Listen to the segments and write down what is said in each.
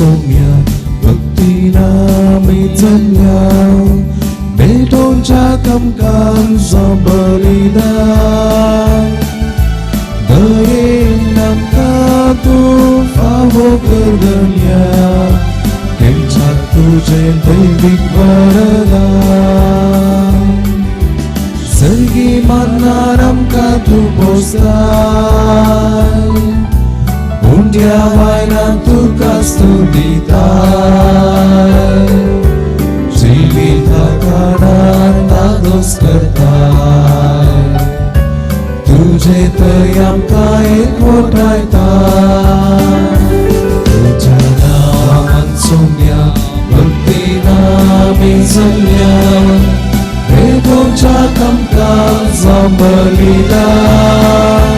सोम्या भक्तीन आमी जमल्या भेटोवच्या कामकान बलिदान दयेन आमकां तूं फावो कर धन्या तेंच्या तुजें दैवीक वरदान सर्गी मान्नार आमकां तूं पोसताय उंड्या वायनान तुका स्तुतिताय जिविता कारणान धादोस करताय तुजे थंय आमकां एकवटायता तुज्या नांवान सोम्या भक्तीन आमी जमल्या भेटोवच्या कामकान बलिदान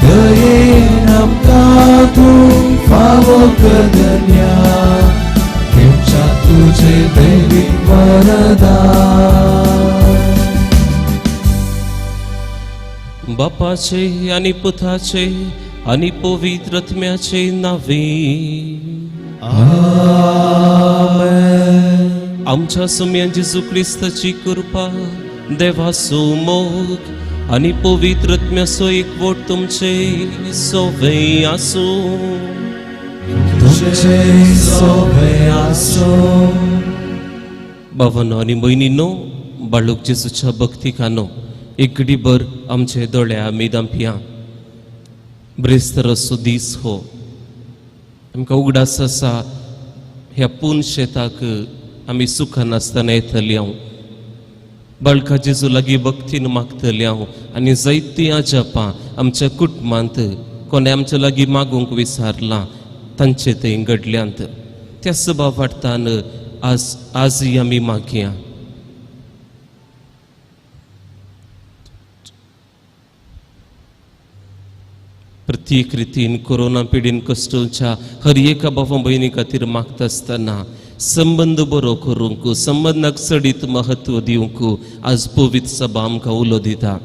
दयेन आमकां तूं फावो कर धन्या घेवच्या तुजें दैवीक वरदान. बापाचे आनी पुताचे आनी पवित्र आत्म्याचे नावे. आमेन. आमच्या सुम्या जेजू क्रिस्ताची कृपा, देवाचो मोग आनी पवित्र आत्म्याचो एकवट तुमचे सोवे आसूं. तुमचे सोवे आसूं. बाबांनो आनी भयणींनो, बाळूक जेजूच्या भक्तिकानो एक घडीभर आमचे दोळे आमी दांपया. ब्रेस्तराचो दीस हो आमकां उगडास आसा. ह्या पून शेताक आमी सुखान आसतना येतली हांव बाळका जेजू लागीं भक्तीन मागतली हांव आनी जायतीं अजापां आमच्या कुटुंबांत कोणें आमच्या लागीं मागूंक विसारलां तांचे थंय घडल्यांत. त्या सभा वाटतान आज आजय आमी मागया. प्रत्येक रितीन कोरोना पिडीन कश्टोच्या हर एका बाबा भयणी खातीर मागता आसतना संबंद बरो करूंक, संबंदाक चडीत महत्व दिवंक आज पवित्र सभा आमकां उलो दिता.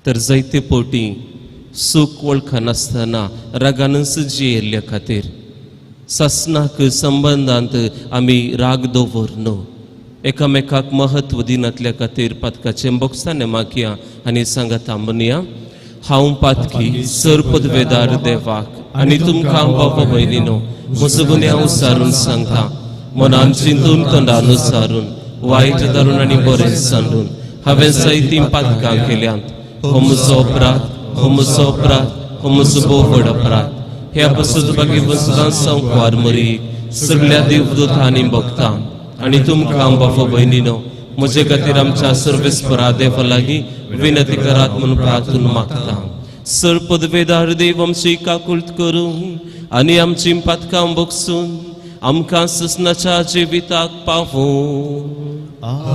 तर जायते पोटी सूख वळखनासतना रागानच जियेल्ल्या खातीर सासनाक संबंदांत आमी राग दवर न्हू, एकामेकाक महत्व दिनातल्या खातीर पातकाचें बोगसाने मागया आनी सांगाता म्हणया. हांव पातकी सर पदवेदार देवाक आनी तुमकां बाबा भयणीनो म्हजो गुन्यांव सारून सांगता. मनान चिंतून तोंडान सारून वायट धरून आनी बरें सांडून हांवें जायतीं पातकां केल्यांत. हो म्हजो अपराध, हो म्हजो अपराध, हो म्हजो भोव व्हड अपराध. ह्या पसून बागी सदांच संकवार मरी सगळ्या देवदूतांनी भोगता आनी तुमकां बाबा भयणीनो म्हजे खातीर आमच्या सर्वेस्परा देवा लागीं विनंती करात म्हूण प्रार्थना मागता. सर पदवेदार देव आमची काकुळट करूं आनी आमची पातकां बगसून आमकां ससनाच्या जिविताक पावूं. आमेन.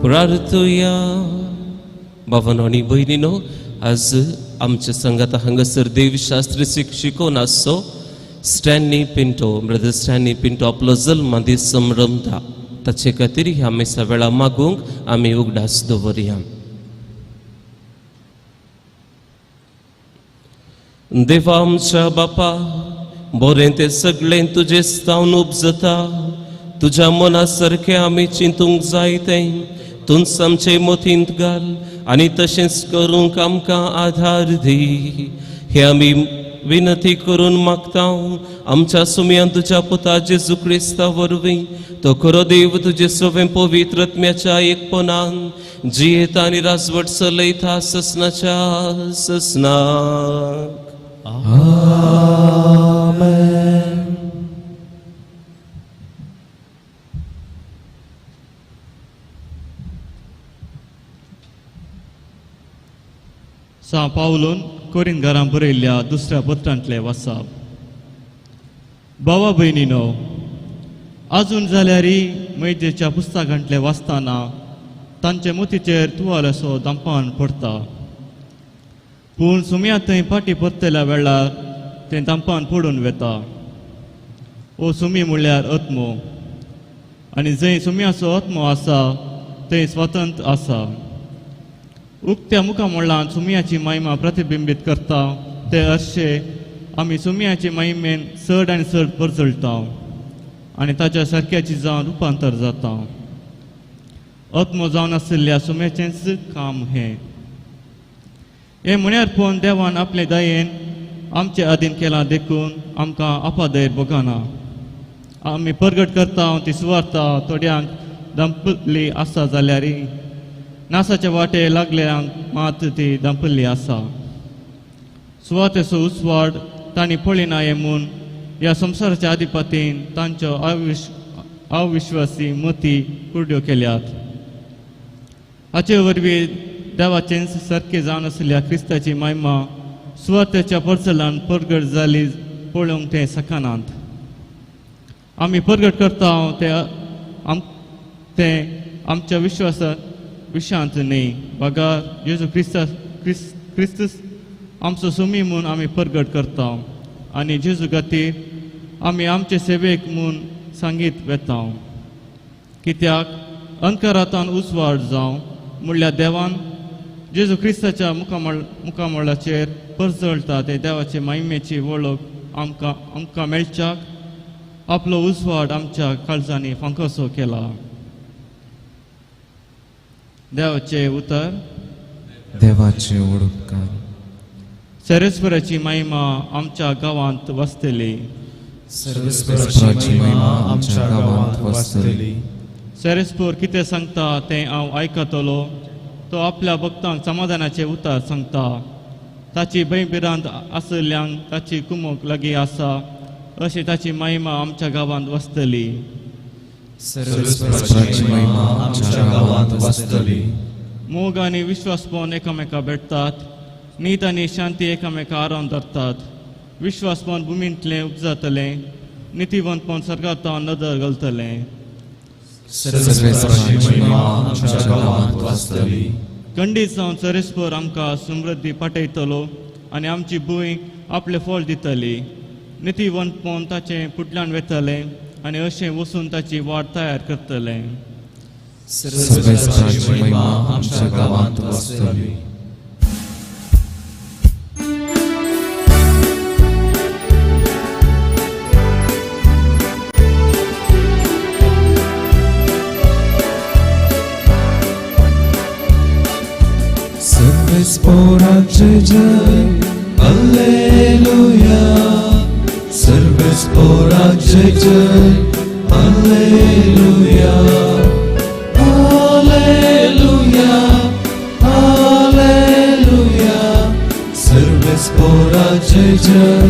प्रार्थुया. बाबांनो आनी भयणीनो, आज आमच्या संगात हांगासर देवशास्त्र शिकोवन आसचो Stanley Pinto, brother Stanley Pinto आपलो जल्मा दीस संभ्रमता. ताचे खातीर ह्या मिसा वेळा मागूंक आमी उगडास दवरया. देवा आमच्या बापा, बरें तें सगळें तुजें जावन उपजता. तुज्या मना सारकें आमी चिंतूंक जाय तें तूंच आमचे मतींत घाल आनी तशेंच करूंक आमकां आधार दी. हे आमी विनंती करून मागता आमच्या सुमयान तुज्या पुता जेजू क्रिस्ता वरवीं तो खरो देव तुजे सवें पवित्र आत्म्याच्या एकपणान जियेता आनी राजवट चलयता ससनाच्या ससनाक. आमेन. सां पावलून कोरीन घरां बरयल्ल्या दुसऱ्या पत्रांतले वासाप. भावा भयणीनो, आजून जाल्यारय मैजेच्या पुस्तकांतले वाचतना तांचे मोतीचेर तुवाल असो दांपान पडता, पूण सुमया थंय फाटी परतल्या वेळार तें दांपान पडून वेता. ओ सुमी म्हणल्यार आत्मो, आनी जंय सुमयाचो आत्मो आसा थंय स्वातंत्र्य आसा. उक्त्या मुखामळान सुमयाची महिमा प्रतिबिंबीत करता ते अशे आमी सुमयाचे महिमेन चड आनी चड परजळटा आनी ताच्या सारक्याची जावन रुपांतर जाता. आत्मो जावन आशिल्ल्या सुम्याचेंच काम हें. हें म्हण्यार पळोवन देवान आपले दयेन आमचे अधीन केलां देखून आमकां आपादयर भोगना. आमी परगट करता ती सुवार्ता थोड्यांक दंपल्ली आसा जाल्यार नासाचे वाटे लागल्यांक मात ती दंपल्ली आसा. सुवातेचो उजवाड तांणी पळयना हें म्हूण ह्या संवसाराच्या आधिपतीन तांच्यो अविश्वासी मती कुरड्यो केल्यात. हाचे वरवीं देवाचेंच सारकें जावन आशिल्ल्या क्रिस्ताची महिमा सुवातेच्या परचलान परगट जाली पळोवंक ते शकनात. आमी परगट करता ते आमच्या विश्वासा विशांत न्ही, बगर जेजू क्रिस्ता क्रिस्तूस आमचो सुमी म्हूण आमी परगट करता आनी जेजू खातीर आमी आमचे सेवेक म्हूण सांगीत वेता. कित्याक अंधकारांत उजवाड जावं म्हणल्यार देवान जेजू क्रिस्ताच्या मुखामळाचेर परजळटा ते देवाचे महिमेची वळख आमकां आमकां मेळच्याक आपलो उजवाड आमच्या काळजांनी फांकोसो केला. देवाचे उतर. देवाचे उपकार. सरेस्वराची महिमा आमच्या गांवांत वसतली. सर्वेस्पराची महिमा आमच्या गांवांत वसतली. सरेस्पर कितें सांगता तें हांव आयकतलो. तो आपल्या भक्तांक समाधानाचें उतर सांगता. ताची भंयभिरांत आशिल्ल्यांक ताची कुमोक लागीं आसा अशी ताची महिमा आमच्या गांवांत वसतली. सर्वेस्पराची महिमा आमच्या गांवांत वसतली. मोग आनी विश्वासपण एकामेका भेटतात. नीत आनी शांती एकामेका आराम धरतात. विश्वासपण भुमींतलें उपजातलें. नितीवंतपण सर्गांत नदर घालतलें. सर्वेस्पराची महिमा आमच्या गांवांत वसतली. खंडीत जावन सरेस्पर आमकां समृद्धी पाठयतलो आनी आमची भूंय आपलें फळ दितली. नितीवंतपण ताचें फुडल्यान वेतलें आनी अशें वचून ताची वाट तयार करतलें. सर्वेस्पराची महिमा आमच्या गांवांत वसतली. सर्वेस्पराचे जय हालेलुया. सर्वेस्पराचे जय हालेलुया. हालेलुया हालेलुया. सर्वेस्पराचे जय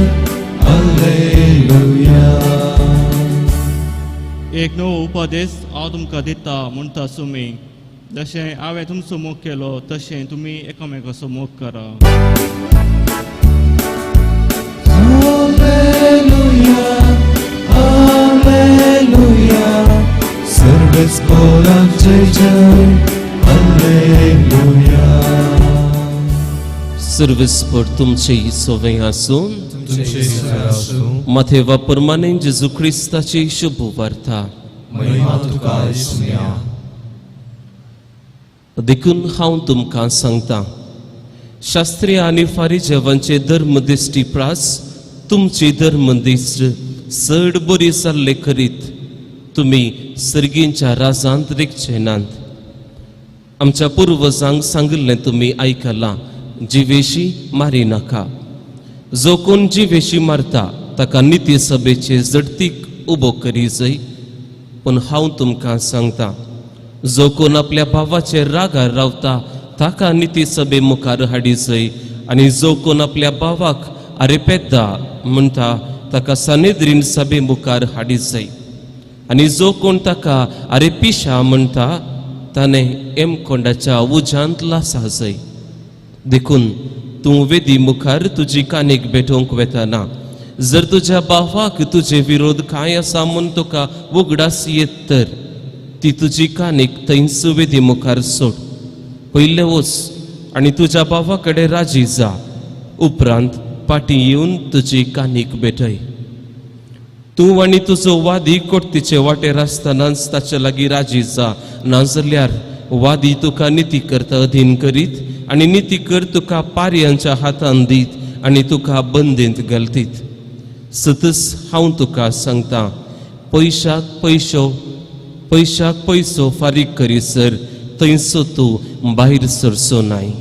हालेलुया. एक नवो उपदेश हांव तुमकां दिता म्हणटा सुमी, जशें हांवें तुमचो मोग केलो तशें तुमी एकामेकाचो मोग करा. हालेलुया हालेलुया. सर्वेस्पराचे जय हालेलुया. सर्वेस्पर तुमचे सोवे आसूं. तुमचे आसूं. माथेवा प्रमाणे जेजू क्रिस्ताची शुभ वार्ता. महिमा तुका सुमया. देखून हांव तुमकां सांगता, शास्त्रीय आनी फारिजेवांचे धर्मदिश्टी प्रास तुमची धर्मदिश्ट चड बरी जाल्ले करीत तुमी सर्गींच्या राजांत रिगचे नात. आमच्या पुर्वजांक सांगिल्लें तुमी आयकलां, जिवेशी मारी नाका. जो कोण जिवेशी मारता ताका निती सभेचे झडतीक उबो करी जाय. पूण हांव तुमकां सांगता, जो कोण आपल्या भावाचेर रागार रावता ताका निती सभे मुखार हाडी जाय, आनी जो कोण आपल्या भावाक आरे पेद्दा म्हणटा ताका सानेद्रीन सभे मुखार हाडी जाय, आनी जो कोण ताका आरे पिशा म्हणटा ताणें एमकोंडाच्या उज्यांत लासा जाय. देखून तूं वेदी मुखार तुजी कानीक भेटोवंक वेताना जर तुज्या भावाक तुजे विरोध कांय आसा म्हूण तुका उगडास येत तर ती तुजी कानीक थंयच वेदी मुखार सोड. पयलें वच आनी तुज्या भावा कडेन राजी जा, उपरांत फाटीं येवन तुजी कानीक भेटय. तूं आनी तुजो वादी कोर्तीचे वाटेर आसतनाच ताचे लागीं राजी जा, नाजाल्यार वादी तुका निती करता अधीन करीत आनी निती कर तुका पारयांच्या हातान दीत आनी तुका बंदींत घालतीत. सतच हांव तुका सांगता, पयशाक पयशो पयशाक पयसो फारीक करीसर थंयसो तूं भायर सरचो नाय.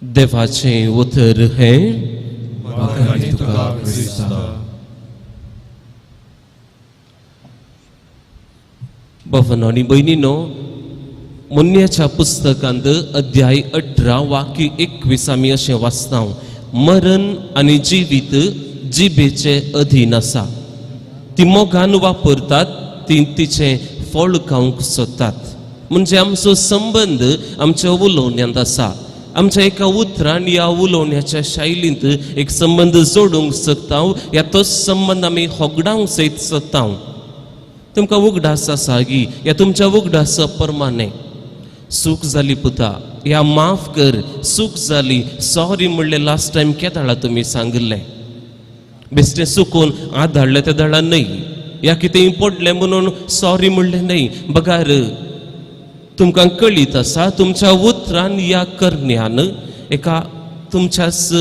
देवाचें उतर हें. वाखाणी तुका क्रिस्ता. भवन आनी भयणीनो, मुन्याच्या पुस्तकांत अध्याय 18 वाक्य 21 आमी अशें वाचता, मरण आनी जिवीत जिबेचे अधीन आसा, ती मोगान वापरतात, ती तिचें फळ खावंक सोदतात. म्हणजे आमचो संबंद आमच्या उलोवण्यांत आसा. आमच्या एका उतरान ह्या उलोवण्याच्या शैलींत एक संबंद जोडूंक शकता, ह्या तोच संबंद आमी होगडावंक सयत शकता. तुमकां उगडास आसा गी ह्या तुमच्या उगडासा प्रमाणे चूक जाली पुता, ह्या माफ कर, चूक जाली, सॉरी म्हणलें लास्ट टायम केदाळा तुमी सांगिल्लें? बेश्टें चुकून आदाडलें तें दाळा न्हय, ह्या कितेंय पडलें म्हणून सॉरी म्हणलें न्हय. बगार तुमकां कळीत आसा तुमच्या उतरान ह्या करण्यान एका तुमच्याच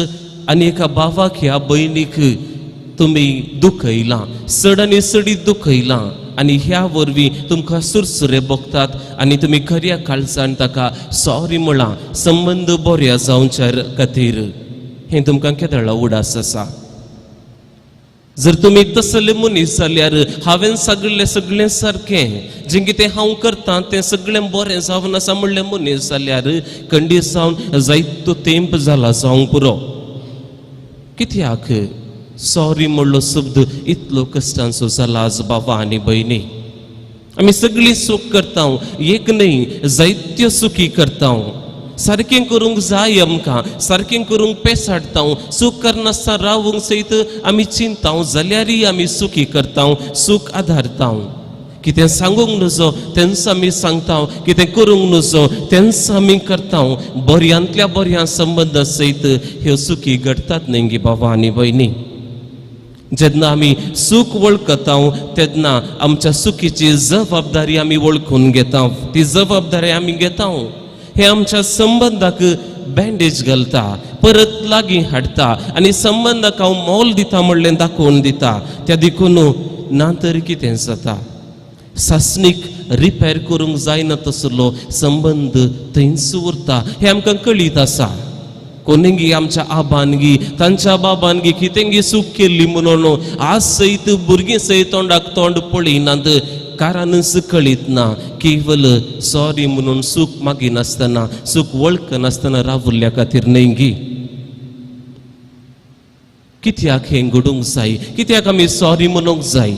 आनी एका भावाक ह्या भयणीक तुमी दुखयलां, चड आनी चडीत दुखयलां, आनी ह्या वरवीं तुमकां सुरसुरे भोगतात आनी तुमी खऱ्या काळजान ताका सॉरी म्हळां संबंद बऱ्या जावच्या खातीर. हें तुमकां केदळा उडास आसा? जर तुमी तसले मनीस जाल्यार हांवें सगळें सगळें सारकें जें कितें हांव करतां तें सगळें बरें जावन आसा म्हणलें मनीस जाल्यार खंडीत जावन जायतो तेंप जाला जावंक पुरो. कित्याक सॉरी म्हणलो शब्द इतलो कश्टांचो जाला आज बाबा आनी भयणी? आमी सगळीं चूक करता, एक न्हय जायत्यो चुकी करता. सारकें करूंक जाय आमकां, सारकें करूंक पेसाडटा, चूक करनासतना रावूंक सयत आमी चिंता जाल्यारय आमी चुकी करता, चूक आदारता. कितें सांगूंक नजो तेंच आमी सांगता, कितें करूंक नजो तेंच आमी करता. बऱ्यांतल्या बऱ्या संबंद सयत ह्यो चुकी घडटात न्हय गी बाबा आनी भयणी? जेन्ना आमी चूक वळखता तेन्ना आमच्या चुकीची जबाबदारी आमी वळखून घेता, ती जबाबदारी आमी घेता. हे आमच्या संबंदाक बँडेज घालता, परत लागीं हाडटा आनी संबंदाक हांव मोल दिता म्हणलें दाखोवन दिता. त्या देखून ना तर कितें जाता, सासणीक रिपेर करूंक जायना तसलो संबंद थंयच उरता. हें आमकां कळीत आसा. कोणेंगी आमच्या आबान गी तांच्या बाबान गी कितेंगी चूक केल्ली म्हणून आज सयत भुरगीं सयत तोंडाक तोंड पळयनात, कारणच कळीत ना. केवल सॉरी म्हणून चूक मागिनासतना, चूक वळखनासतना रावल्ल्या खातीर न्हय गी? कित्याक हें घडूंक जाय? कित्याक आमी सॉरी म्हणूंक जाय?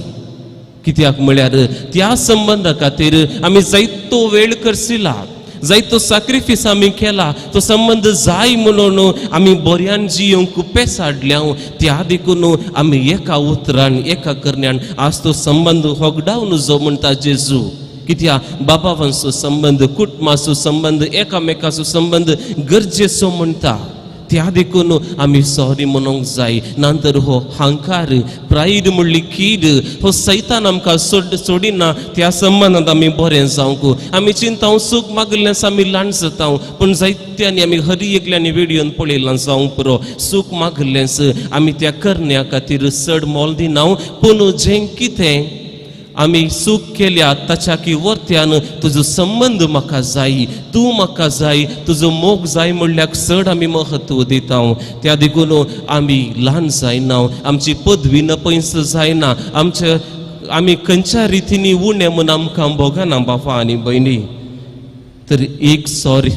कित्याक म्हळ्यार त्या संबंदा खातीर आमी जायतो वेळ करसिला, जायतो साक्रिफीस आमी केला. तो संबंद जाय म्हणून आमी बऱ्यान जियोंक पेसाडल्या. त्या देखून आमी एका उतरान एका करण्यान आज तो संबंद होगडावन जो म्हणटा जेजू. कित्याक बाबावांचो संबंद, कुटुंबाचो संबंद, एकामेकाचो संबंद गरजेचो म्हणटा. त्या देखून आमी सॉरी म्हणूंक जाय. नंतर हो हांकार, प्रायड म्हणली कीड, हो सैतान आमकां सोडिना. त्या संबंदांत आमी बरें जावंक आमी चिंता सूख मागिल्लें आमी ल्हान जाता. पूण जायत्यांनी आमी हरी एकल्यांनी वेडियोन पळयलां जावंक पुरो, सूख मागिल्लेंच आमी त्या करण्या खातीर चड मोल दिना. पूण जें कितें आमी चूक केल्या ताच्या की वर्त्यान तुजो संबंद म्हाका जाय, तूं म्हाका जाय, तुजो मोग जाय म्हणल्यार चड आमी महत्व दिता. त्या देखून आमी ल्हान जायना, आमची पदवी न पयस जायना, आमचे आमी खंयच्या रितींनी उणें म्हूण आमकां भोगना बाबा आनी भयणी. तर एक सॉरी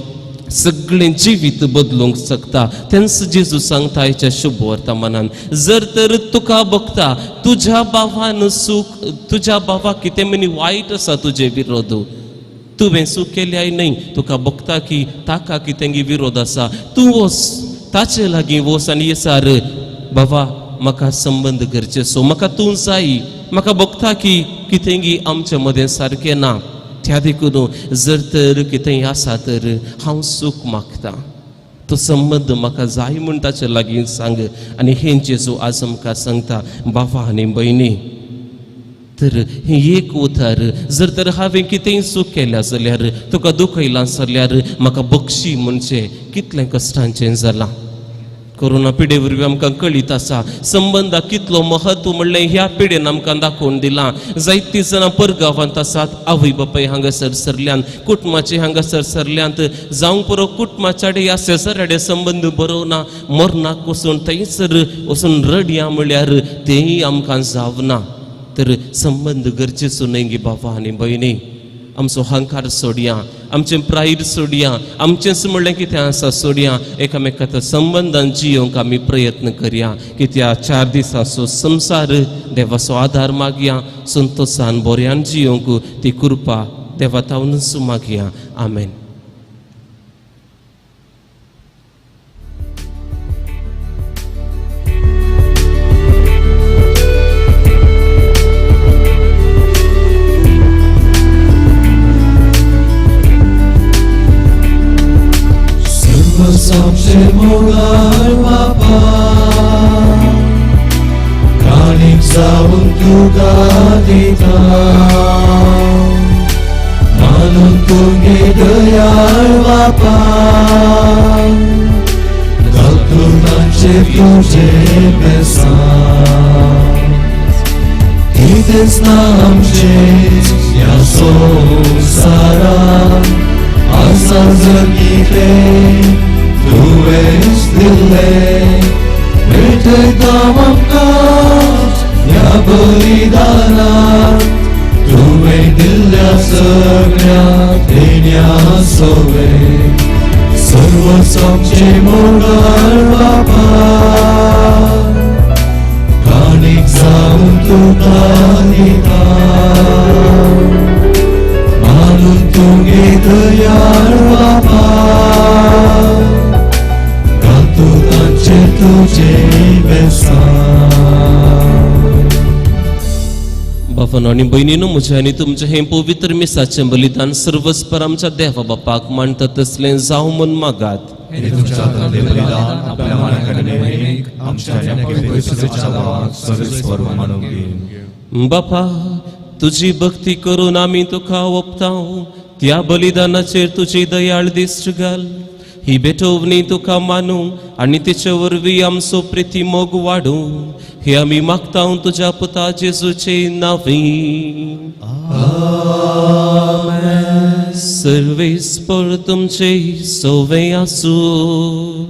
सगळें जिवीत बदलूंक शकता. तेंच जेजू सांगता हेच्या शुभ वर्तमानान, जर तर तुका बघता तुज्या बाबान सूख, तुज्या बाबा कितें म्हणी वायट आसा तुजे विरोध, तुवें चूक केल्याय न्हय, तुका बघता की ताका कितें विरोध आसा, तूं वच ताचे लागीं वच आनी येसार बाबा म्हाका संबंद गरजेचो, म्हाका तूं जाय, म्हाका बघता की कितें आमचे मदें सारकें ना, त्या देखून जर तर कितेंय आसा तर हांव सूख मागता, तो संबंद म्हाका जाय म्हूण ताचे लागीं सांग. आनी हें जेजू आज आमकां सांगता बाबा आनी भयणी. तर हें एक उतर जर तर हांवें कितेंय चूक केल्या जाल्यार, तुका दुखयलां जाल्यार म्हाका बक्षी म्हणजे कितलें कश्टांचें जालां. कोरोना पिडे वरवीं आमकां कळीत आसा संबंदाक कितलो महत्व म्हणलें ह्या पिडेन आमकां दाखोवन दिलां. जायतीं जाणां परगांवांत आसात, आवय बापाय हांगासर सरल्यांत, कुटुंबाचे हांगासर सरल्यांत, जावं पुरो कुटुंबाच्या ह्या शेजाऱ्याडे संबंद बरो ना, मरणाक वचून थंयसर वचून रडया म्हळ्यार तेंय आमकां जावना. तर संबंद गरजेचो न्हय गे बाबा आनी भयणी. आमचो अहंकार सोडया, आमचें प्रायड सोडया, आमचेंच म्हणलें कितें आसा सोडया, एकामेकाच्या संबंदान जियोंक आमी प्रयत्न करया की त्या 4 दिसांचो संवसार देवाचो आदार मागया, संतोशान बऱ्यान जियोंक ती कृपा देवा तावनूच मागया. आमेन. सबसे मोगाळ बापा काणीक जावन तुका दिता, मानून तुगे दयाळ बापा घालतू तांचे तुजे बेसां, कितेंच ना आमचें ह्या संवसारांत, आसा जर कितें तुवेंच दिल्लें, भेटयता आमकां ह्या बलिदानाक, तुवें दिल्ल्या सगळ्या देण्या सवें, सर्व आमचें मोगाळ बापा काणीक जावन तुका दिता, मानून तुगे दयाळ बापा घालतू तांचे तुजे बेसां. बाबांनो आनी भयणीनो, म्हजें आनी तुमचें हें पवित्र मिसाचें बलिदान सर्वस्पर आमच्या देवा बापाक मानता तसलें जावं म्हूण मागात. हे तुमच्या हातांतलें बलिदान आपल्या मानाक आनी महिमेक आमच्या आनी पवित्र नांवाक सर्वेस्पर मानून घेवं. बापा, तुजी भक्ती करून आमी तुका ओपतांव, त्या बलिदानाचेर तुजी दयाळ दिश्ट घाल. ही भेटवणी तुका मानू आनी तिचे वरवीं आमचो प्रिती मोग वाडूं, हे आमी मागता तुज्या पुता जेजूचे नांवी. सर्वेस्पर तुमचे सोवे आसूं,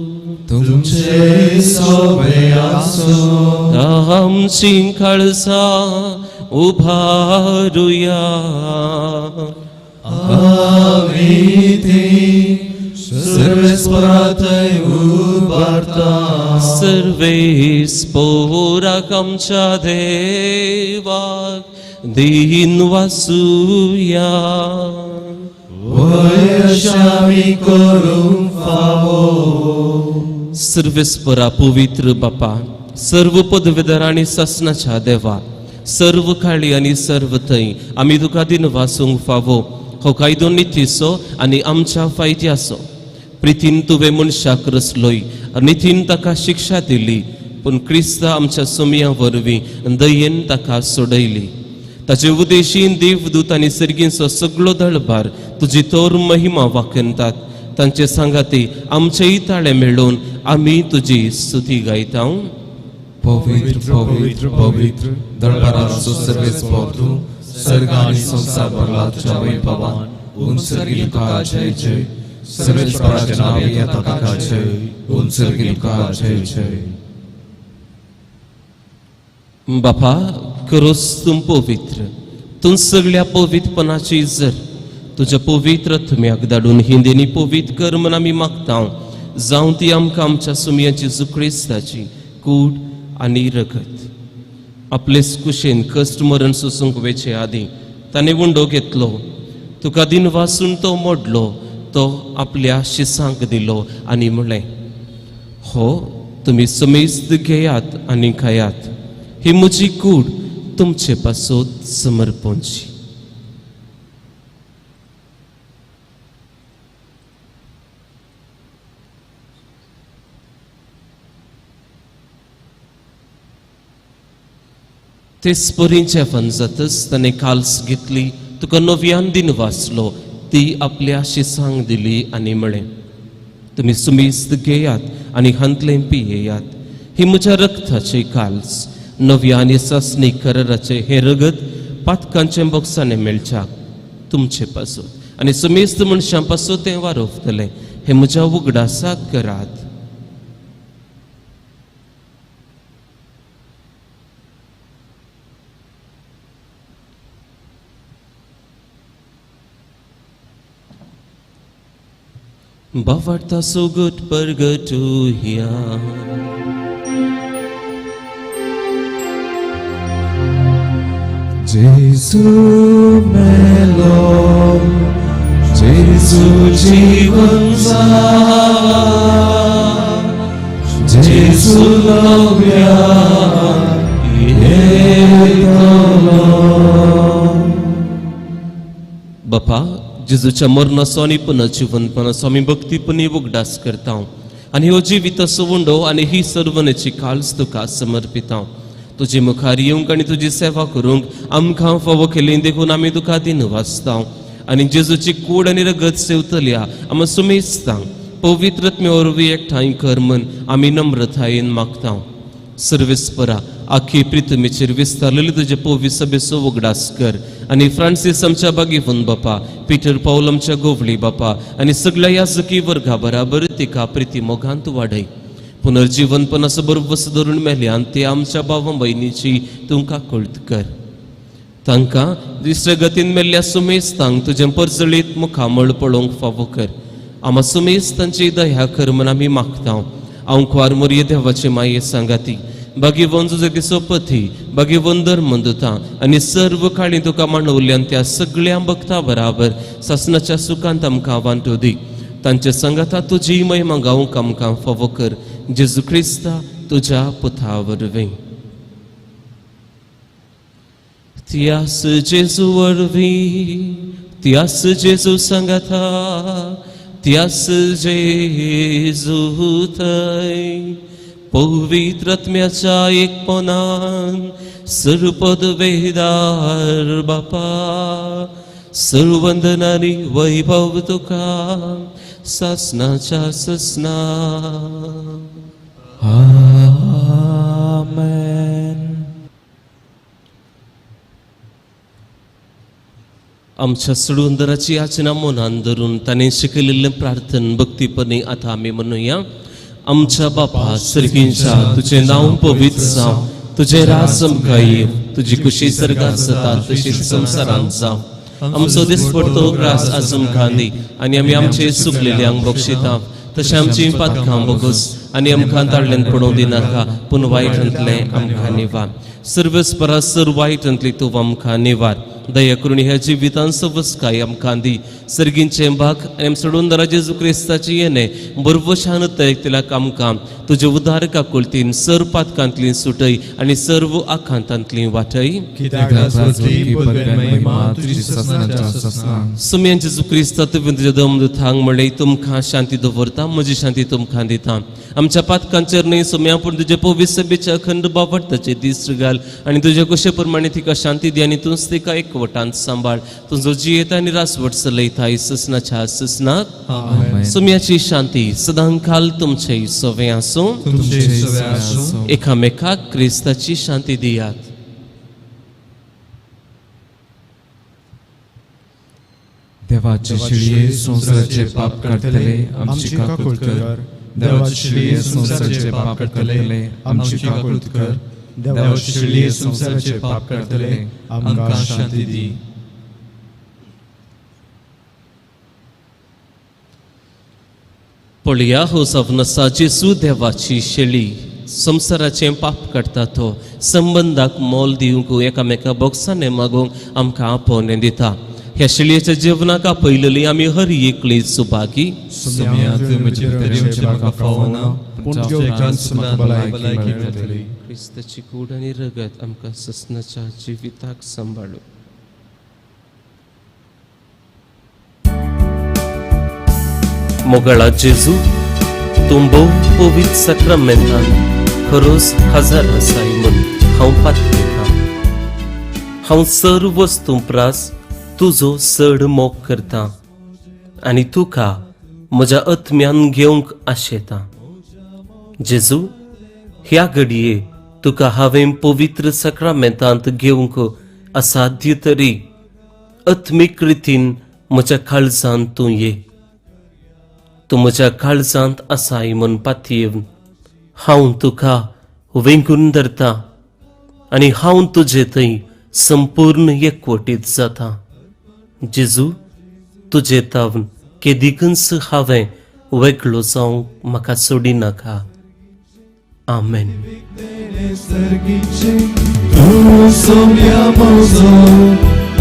तुमचे सोवे आसूं. आमची काळजां उभारुया, आमी ती सर्वेस्पराथंय उबारता. सर्वेस्पोराक आमच्या देवाक दीन वासुया. वय अशें आमी करूंक फावो. सर्वेस्परा पवित्र बापा, सर्व पदवीधर आनी सासनाच्या देवा, सर्व काळी आनी सर्व थंय आमी तुका दिन वासूंक फावो. हो कायदो नितीचो आनी आमच्या फायद्याचो. प्रितीन तुवें मनशाक रचलोय, नितीन ताका शिक्षा दिली, पूण क्रिस्त आमच्या सोमया वरवीं दयेन ताका सोडयली. ताचे उदेशीन देवदूत आनी सर्गींचो सगळो दळभार तुजी तोर महिमा वाखणतात. तांचे सांगाती आमचेय ताळे मेळोवन आमी तुजी स्तुती गायता. पवित्र पवित्र पवित्र दरबाराचो सर्वेस्पर तूं, सर्ग आनी संवसार भरला तुज्या वैभवान उंचरगी तुका जय जय सर्वेस्पराचें नांव येता ताका जय उंचरगी तुका जय जय. बापा करोस तूं पवित्र तूं सगळ्या पवित्रपणाची जर तुज्या पवित्र तुम्याक धाडून हिंदीनी पवित्र कर म्हण आमी मागता जावं ती आमकां आमच्या सुमयाची जुक्रिस्ताची कूड आनी रगत. आपलेच कुशेन कश्ट मरण सोसूंक वेचे आदीं ताणें उंडो घेतलो तुका दिन वासून तो मोडलो तो आपल्या शिसांक दिलो आनी म्हणलें हो तुमी समेस्त घेयात आनी खायात ही म्हजी कूड तुमचे पासत समर्पणची. तेच परी जेवण जातच ताणें काल्स घेतली तुका नव्यान दिन वाचलो ती आपल्या शिसांक दिली आनी म्हळें तुमी सुमेस्त घेयात आनी हांतलें पियेयात ही म्हज्या रक्ताची काल्स नव्या आनी सासणी कराराचें हें रगत पातकांचें बोक्साणें मेळच्याक तुमचे पासून आनी सुमेस्त मनशां पासून तें वारोवतलें हें म्हज्या उगडासाक करात. बावार्ता सोगट परगटुया. जेजू मेलो जेजू जीवन जाला जेजू नव्या येतलो. बापा जेजूच्या मरणाचो आनी पुनर्जिवनपणाचो आमी भक्तीपणी उगडास करता आनी हो जिविताचो उंडो आनी ही सर्वनेची काल्स तुका समर्पिता. तुजे मुखार येवंक आनी तुजी सेवा करूंक आमकां फावो केली देखून आमी तुका दिन वाचता आनी जेजूची कूड आनी रगत सेवतल्या आमी सुमेस्ता पवित्रत्मे वरवीं एकठांय कर म्हण आमी नम्रतायेन मागता. सर्वेस्परा आखी प्रितमेचेर विस्तारलेली तुजे पवित्र सभेचो उगडास कर आनी फ्रांसीस आमच्या बागेवन बापा पिटर पावल आमच्या गोवली बापा आनी सगळ्या याजकी वर्गा बराबर तिका प्रिती मोगांत वाडय. पुनर्जीवनपणाचो बरोबर धरून मेल्यान ते आमच्या भावा भयणीची तुमकां कळत कर. तांकां दुसऱ्या गतीन मेल्ल्या सुमेस्तांक तुजें परजळीत मुखामळ पळोवंक फावो कर. आमा सुमेस्तांची दया कर म्हण आमी मागता. हांव कुवार मोरये देवाचे माये सांगाती बागेवन तुजे सोपती बागेवन धर्मदुता आनी सर्व काळी तुका मांडवल्यान त्या सगळ्या भक्ता बराबर सासनाच्या सुखांत आमकां वांटो दी. तांचे सांगाता तुजी महिमा गावंक आमकां फावो कर. जेजू क्रिस्ता तुज्या पुता वरवीं. त्यास जेजू वरवीं त्यास जेजू सांगाता त्यास जेजू थंय पवित्र आत्म्याच्या एकपणान सर्वपदवेदार बापा सर्वंदनानी वैभव तुका सासनाच्या ससना. आमेन. आमच्या सडुंदराची याचना मनान धरून ताणें शिकयलेलें प्रार्थन भक्तीपणी आतां आमी म्हणुया. आमच्या बापा सर्गींच्या तुजें नांव पवित्र जावं तुजें राज आमकां येवं तुजी खुशी सर्गात जाता तशीच संवसारांत जावं. आमचो दिसपडतो ग्रास आज आमकां दी आनी आमी आमचे चुकलेल्यांक बक्षिता तशें आमची पातकां बोगस आनी आमकां ताडल्यान पडोवं दिनाका पूण वायटांतलें आमकां निवार. सर्वस्परा सर वायटांतली तूं आमकां निवार. दया करून ह्या जिवितान सवस्काय आमकां दी. सर्गींचें भाग आनी आमच्या सोडून जेजू क्रिस्ताची येणे बरवशान तयकतल्याक आमकां तुजे उदार काकुळतीन सर्व पातकांतली सुटय आनी सर्व आखांतांतली वाटय. सुम्यान जेजू क्रिस्ता तुवें तुज्या दमदुतांक म्हणलें तुमकां शांती दवरता म्हजी शांती तुमकां दिता. आमच्या पातकांचेर न्हय सुम्या पूण तुजे पवित्र सभेच्या अखंड बावडताचे दीस घाल आनी तुज्या कुशे प्रमाणे तिका शांती दी आनी तूंच तिका एकवटांत सांबाळ. तुजो जियेता आनी रासवट चलयता ससनाच्या ससनाक. सुम्याची शांती सदांकाल तुमचे सवे आसूं. एकामेकाक क्रिस्ताची शांती दियात. देवाचे शिळये संवसाराचे पाप काडटले आमची काकूळ कर. देवाचे शिळये संवसाराचे पाप काडटले आमची काकूळ कर. देवाचे शिळये संवसाराचे पाप काडटले आमकां शांती दी. पळया हो जावन जेजू देवाची शेळी संवसाराचें पाप काडटा तो संबंदाक मोल दिवंक एकामेका बोक्सांनी मागूंक आमकां आपोवणें दिता. ह्या शेळयेच्या जेवणाक आपयलेली आमी हर एकली सुभागी. क्रिस्ताची कूड आनी रगत आमकां ससनाच्या जिविताक सांबाळू. मोगाळा जेजू तूं भोव पवित्र साक्रामेंतान खरोच हजार आसाय म्हूण हांव पातयेतां. हांव सर्व वस्तूं प्रास तुजो चड मोग करता आनी तुका म्हज्या आत्म्यान घेवंक आशेता. जेजू ह्या घडये तुका हांवें पवित्र साक्रामेंतांत घेवंक असाध्य तरी आत्मीक रितीन म्हज्या काळजांत तूं ये. तूं म्हज्या काळजांत आसाय म्हूण पातयेवन हांव तुका वेंगून धरता आनी हांव तुजे थंय संपूर्ण एकवटीत जाता. जेजू तुजे तावन केदीकच हांवें वेगळो जावंक म्हाका सोडिनाका. आमेन. तूं सोम्या म्हजो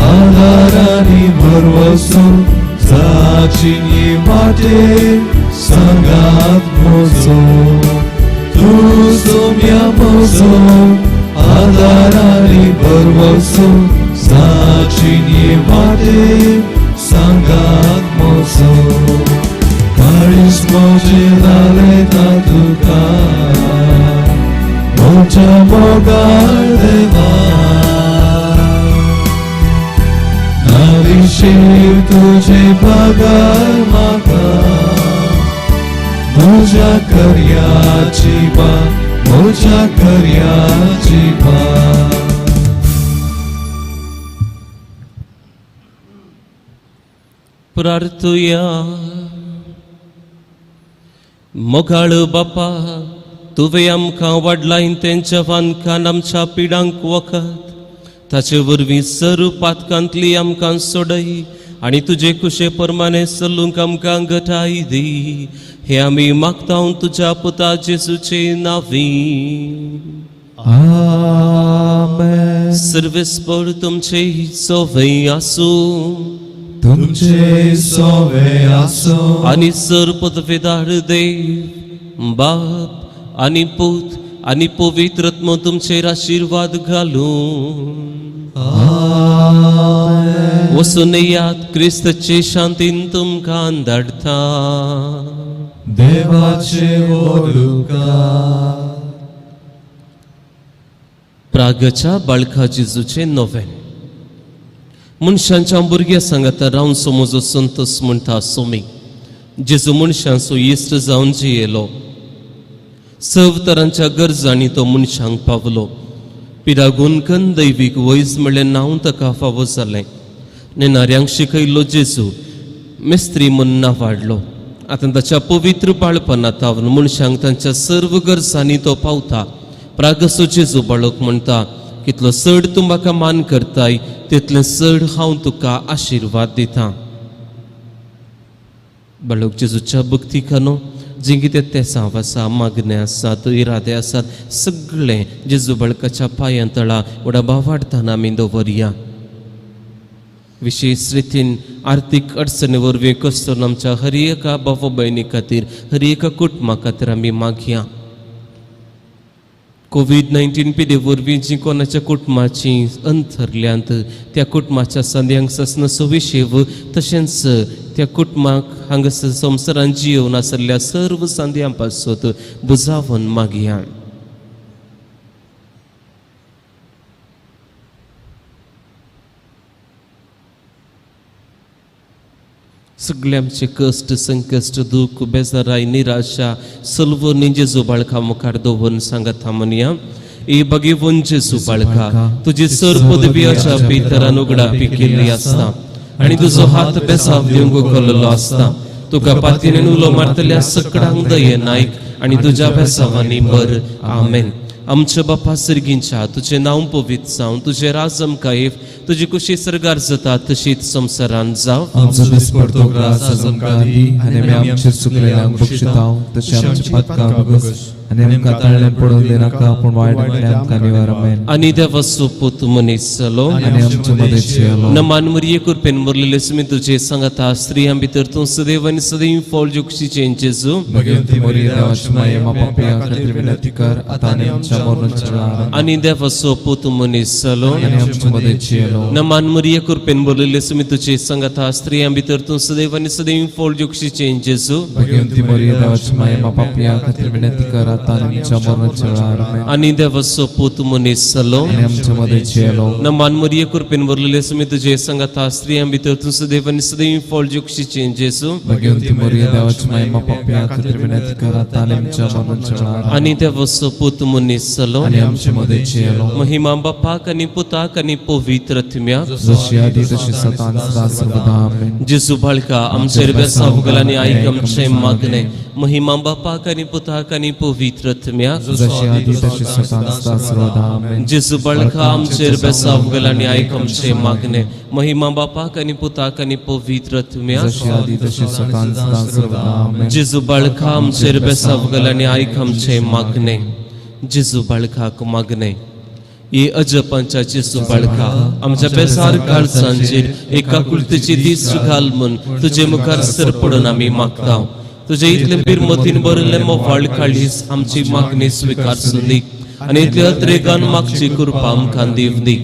आदार आनी भरवसो जाचिनी वाटे सांगात म्हजो. तूं सोम्या म्हजो आदार आनी भरवसो जाचिनी वाटे सांगात म्हजो. काळीज म्हजें लायता तुका म्हज्या मोगाळ देवा. नाविशीर तुझे पगार म्हाका म्हज्या कर्याची बा म्हज्या कर्याची बा. प्रार्थुया. मोगाळ बापा तुवें आमकां वाडलाय तेंच्या वानकान आमच्या पिडांक वखद ताचे वरवीं सर्व पातकांतली आमकां सोडय आनी तुजे कुशे प्रमाणे चलूंक आमकां घटाय दी. हे आमी मागता तुज्या पुता जेजूचे नांवी. आमेन. सर्वेस्पर तुमचे सोवे आसूं. तुमचे सोवे आसूं. आनी सर पदवेदार देव बाप आनी पूत आनी पवित्र आत्मो तुमचेर आशिर्वाद घालूं. आमेन. वचून येयात क्रिस्ताचे शांतीन तुमकां धाडटा. देवाचे ओलुका. प्रागच्या बाळका जेजूचें नोवेन. मनशांच्या भुरग्या सांगाता रावन समजो संतोस म्हणटा सोमी जेजू मनशांचो इश्ट जावन जियेलो. सव तरांच्या गरजांनी तो मनशांक पावलो. पिरागुनकन दैवीक वैज म्हणलें नांव ताका फावो जालें. नेणाऱ्यांक शिकयलो जेजू मिस्त्री म्हूण नांव वाडलो. आतां ताच्या पवित्र बाळपणांत मनशांक तांच्या सर्व गरजांनी तो पावता. प्रागसो जेजू बाळक म्हणटा कितलो चड तूं म्हाका मान करताय तितलें चड हांव तुका आशिर्वाद दितां. बाळक जेजूच्या भक्तिकानो जें कितें तेसांव आसा मागणें आसात इरादे आसात सगळें जेजू बाळकाच्या पांयां तळा व्हडा भावार्थान आमी दवरया. विशेश रितीन आर्थीक अडचणी वरवीं कस्तून आमच्या हर एका भाव भयणी खातीर हर एका कुटुंबा खातीर आमी मागया. कोवीड-19 पिडे वरवीं जीं कोणाच्या कुटुंबाचीं अंतरल्यांत त्या कुटुंबाच्या संद्यांक सस्न सुविशेव तशेंच त्या कुटुंबाक हांगासर संवसारांत जियोवन आसलेल्या सर्व संद्यां पासत बुजावन मागया. सगळे आमचे कश्ट संकश्ट दुःख बेजाराय निराशा सलवणी जेजू बाळका मुखार दवरून सांगता म्हणया. ए भगेवन जेजू बाळका तुजी सर पदवी अशा पितरान उगडापी केल्ली आसता. आनी तुजो हात बेसाव दिवंक उखल्लो आसता. तुका पातीनेन उलो मारतल्या सकडांक दये नायक आनी तुज्या बेसावांनी बर. आमेन. आमच्या बापा सर्गींच्या तुजें नांव पवित्र जावं, तुजें राज आमकां येव, तुजी कुशी सर्गार जाता तशीच संवसारांत जावं. आमचो दिसपडतो ग्रास आज आमकां दी आनी आमी आमचेर चुकलेल्यांक बक्षितांव तशें आमचे पातकां भोगस आनी आमकां ताळ्यान पडून दिनाका पूण वायट आमकां निवार. आमेन. आनी देवाचो पूत मनीस जालो आनी आमचे मदें जियेलो. नमान मरिये कृपेन भरलेले सुमी तुजे सांगाता, स्त्रियां भितर तूं सदैव आनी सदैव फळ जोक्षीचें जेजू. भगवंती मोरी देवाची माये मा पापया खातीर विनंती कर आतां आनी आमच्या मरणाच्या वेळार. आनी देवाचो पूत मनीस जालो आनी आमचे मदें जियेलो. नमान मरिये कृपेन भरलेले सुमी तुजे सांगाता, स्त्रियां भितर तूं सदैव आनी सदैव फळ जोक्षीचें जेजू. भगवंती मोरी देवाची माये मा पापया खातीर विनंती कर आतां आनी आमच्या मरणाच्या वेळार. आमेन. आनी देवाचो पूत मनीस जालो आनी आमचे मदें जियेलो. नमान मरिये कृपेन भरलेले सुमी तुजे सांगाता, स्त्रियां भितर तूं सदैव आनी सदैव फळ जोक्षीचें जेजू. भगवंती मोरी देवाची माये मा पापया खातीर विनंती कर आतां आनी आमच्या मरणाच्या वेळार. आनी देवाचो पूत मनीस जालो आनी आमचे मदें जियेलो. महिमा बापाक आनी पुताक आनी पवित्र आत्म्याक जशी आदी तशी सदां सदा सर्वदा. आमेन. जेजू बाळका आमचेर बेसाव घाल आनी आयक आमचें मागणें. महिमा बापाक आनी पुताक आनी पवित्र आत्म्याक जशी आदी तशी सदां सदा सर्वदा. आमेन. जेजू बाळका आमचेर बेसाव घाल आनी आयक आमचें मागणें. महिमा बापाक आनी पुताक आनी पवित्र आत्म्याक जशी आदी तशी सदां सदा सर्वदा. आमेन. जेजू बाळका आमचेर बेसाव घाल आनी आयक आमचें मागणें. जेजू बाळकाक मागणें. हे अजपांच्या जेजू बाळका आमच्या बेसार काळजांचेर एका कुलतेची दीस घाल म्हूण तुजे मुखार सर पडून आमी मागता. तुजे इतले बिरमतीन भरिल्ले मोवाळ काळीज आमची मागणी स्विकार सुंदी आनी इतले अत्रेगान मागची कृपा आमकां दिवदी.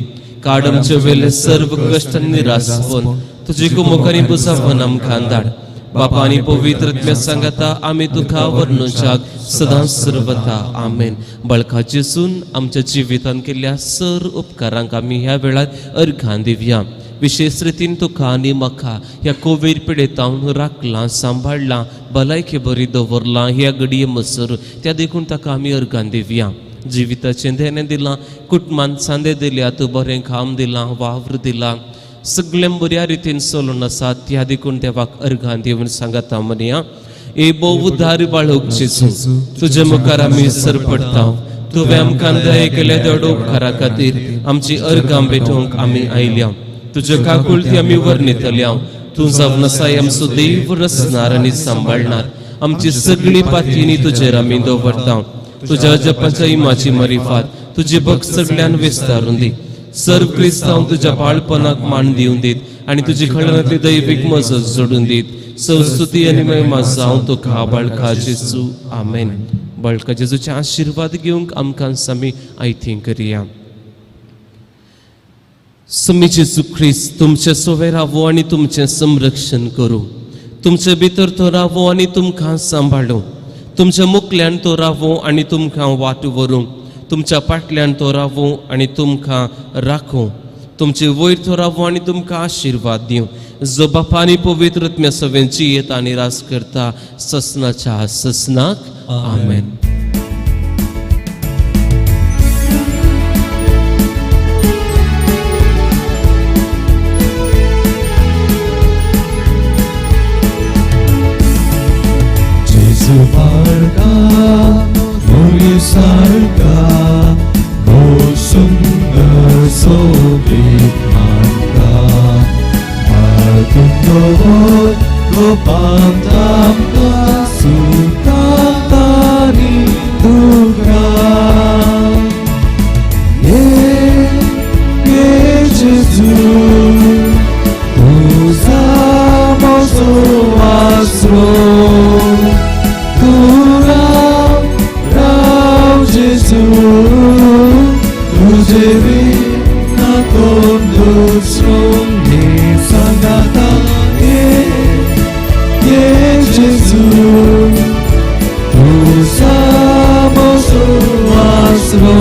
काड आमचे वेले सर्व कश्ट आनी निरासपण तुजे कुमोखारी बुजावन आमकां धाड. बापा आनी पवित्र आत्म्या सांगाता आमी तुका वर्णुच्याक सदां सर्वता. आमेन. बळका जेजून आमच्या जिवितान केल्ल्या सर उपकारांक आमी ह्या वेळार अर्घां दिवया. विशेष रितीन तुका आनी म्हाका ह्या कोवीड पिडेतावन राखलां, सांबाळ्ळां, भलायकी बरी दवरलां ह्या घडये मसर, त्या देखून ताका आमी अर्घां दिवया. जिविताचें देणें दिलां, कुटुंबान सांदे दिल्यात, बरें काम दिलां, वावर दिला, सगळें बऱ्या रितीन चलून आसा, त्या देखून देवाक अर्घां दिवन सांगता म्हणया. ए भोव उद्धार बाळूक जेजू, तुजे मुखार आमी सरपडटा. तुवें आमकां दया केल्या देड उपकारा खातीर आमची अर्घां भेटोवंक आमी आयल्या. तुज्यो काकुळती आमी वर्णितल्या. तूं जावन आसाय आमचो देव रचणार आनी सांबाळणार. आमची सगळी पातयेनी तुजेर आमी दवरता. तुज्या जपाच्या इमाची मरिफात तुजी भक्त सगळ्यान विस्तारून दी. सर्व क्रिस्तांव तुज्या बाळपणाक मान दिवन दीत आनी तुजी खळणांतली दैवीक मजत जोडून दीत. संस्तुती आनी महिमा जावं तुका बाळका जेजू. आमेन. बाळका जेजूचे आशिर्वाद घेवंक आमकां सामी आयथीं करया. स्वामी जेजू ख्रिस्त तुमचे सोवे रावो आनी तुमचें संरक्षण करूं. तुमचे भितर तो रावो आनी तुमकां सांबाळूं. तुमच्या मुखल्यान तो रावो आनी तुमकां वाट व्हरूं. तुमच्या फाटल्यान तो रावो आनी तुमकां राखूं. तुमचे वयर तो रावो आनी तुमकां आशिर्वाद दिवं. जो बापा आनी पवित्र आत्म्या सवें जियेत आनी राज करता ससनाच्या ससनाक. आमेन. जेजू बाळका मोरी सारका भोव सुंदर सोबीत मानका मागून दवर गोपांत आमकां सुखांत आनी दुख्खांत. ये ये जेजू तुजा म्हजो आसरो. तूं राव राव जेजू तुजे विना कोण दुसरो. हे सांगाता ये ये जेजू तुजा म्हजो आसरो.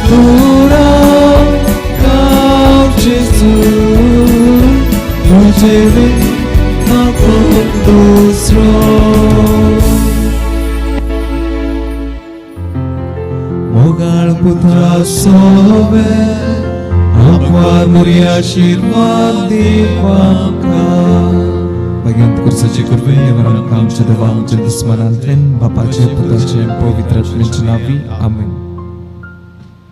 तूं राव राव जेजू तुजे विना कोण दुसरो. मोगाळ पुत्रा सोवे देवा आशीर्वाद देव आमकां. भाग्यांत कुर्साची कुर्बे देवान आमकां आमच्या देवा आमच्या दुस्मनांतल्यान बापाचे पुताचे पवित्र आत्म्याच्या नांवी आमेन.